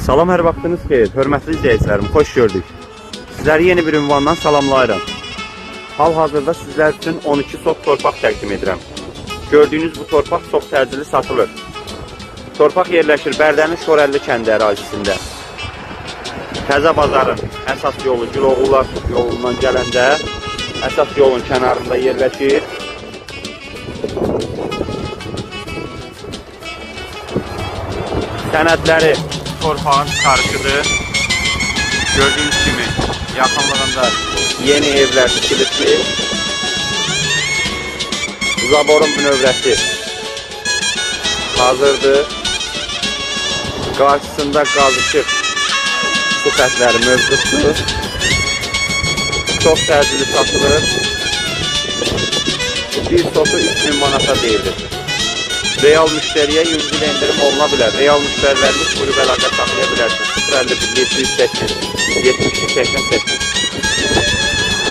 Salam, hər vaxtınız xeyir. Hörmətli izləyicilərim, xoş gördük. Sizləri yeni bir ünvandan salamlayıram. Hal-hazırda sizlər üçün 12 sot torpaq təqdim edirəm. Gördüyünüz bu torpaq çox təcili satılır. Torpaq yerləşir Bərdənin Şorəlli kəndi ərazisində. Təzə bazarın əsas yolu Güloğullar yolundan gələndə əsas yolun kənarında yerləşir. Sənədləri torpağın çıxarışıdır. Gördüyünüz kimi yaxınlığında yeni evlər tikilibdir. Zaborun bünövrəsi hazırdır. Qarşısında qaz işıq su xətləri mövcuddur. Çox təcili satılır. Bir sotu 3000 manata deyilir. Real müştəriyə yüngül endirim oluna bilər. Real müştərilərimiz buyurub əlaqə saxlaya bilərsiniz. 051 708 72 88.